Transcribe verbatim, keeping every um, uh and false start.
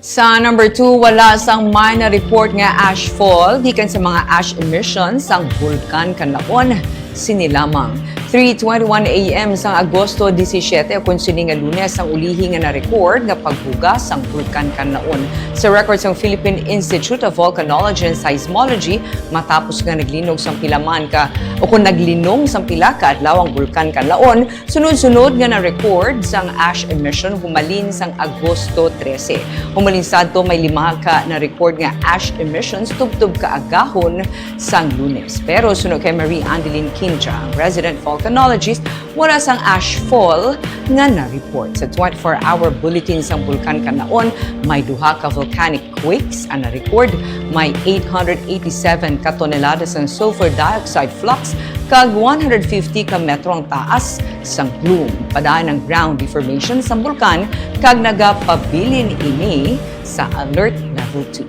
Sa number two, wala sang may na-report nga ash fall gikan sa mga ash emissions sang Bulkan Kanlaon. Sini lamang, three twenty-one A M sang Agosto disisiete, ukon sini nga Lunes ang ulihi nga na-record nga pagbuga sang Bulkan Kanlaon. Sa record sang Philippine Institute of Volcanology and Seismology, matapos nga naglinog sang pila man ka, ukon naglinong sang pila ka adlaw ang Bulkan Kanlaon, sunod-sunod nga na-record sang ash emission humalin sang Agosto trese. Humalin sadto, may lima ka na-record nga ash emissions tubtob kaagahon sang Lunes. Pero suno kay Marie Andeline Quintra, ang resident volcanologist, wala sang ash fall nga na-report. Sa twenty-four hour bulletin sang Bulkan Kanlaon, may duha ka volcanic quakes ang na-record, may eight hundred eighty-seven ka tonelada sang sulfur dioxide flux kag one hundred fifty ka metro ang taas sang plume. Padayon ang ground deformation sang bulkan kag nagapabilin ini sa alert level two.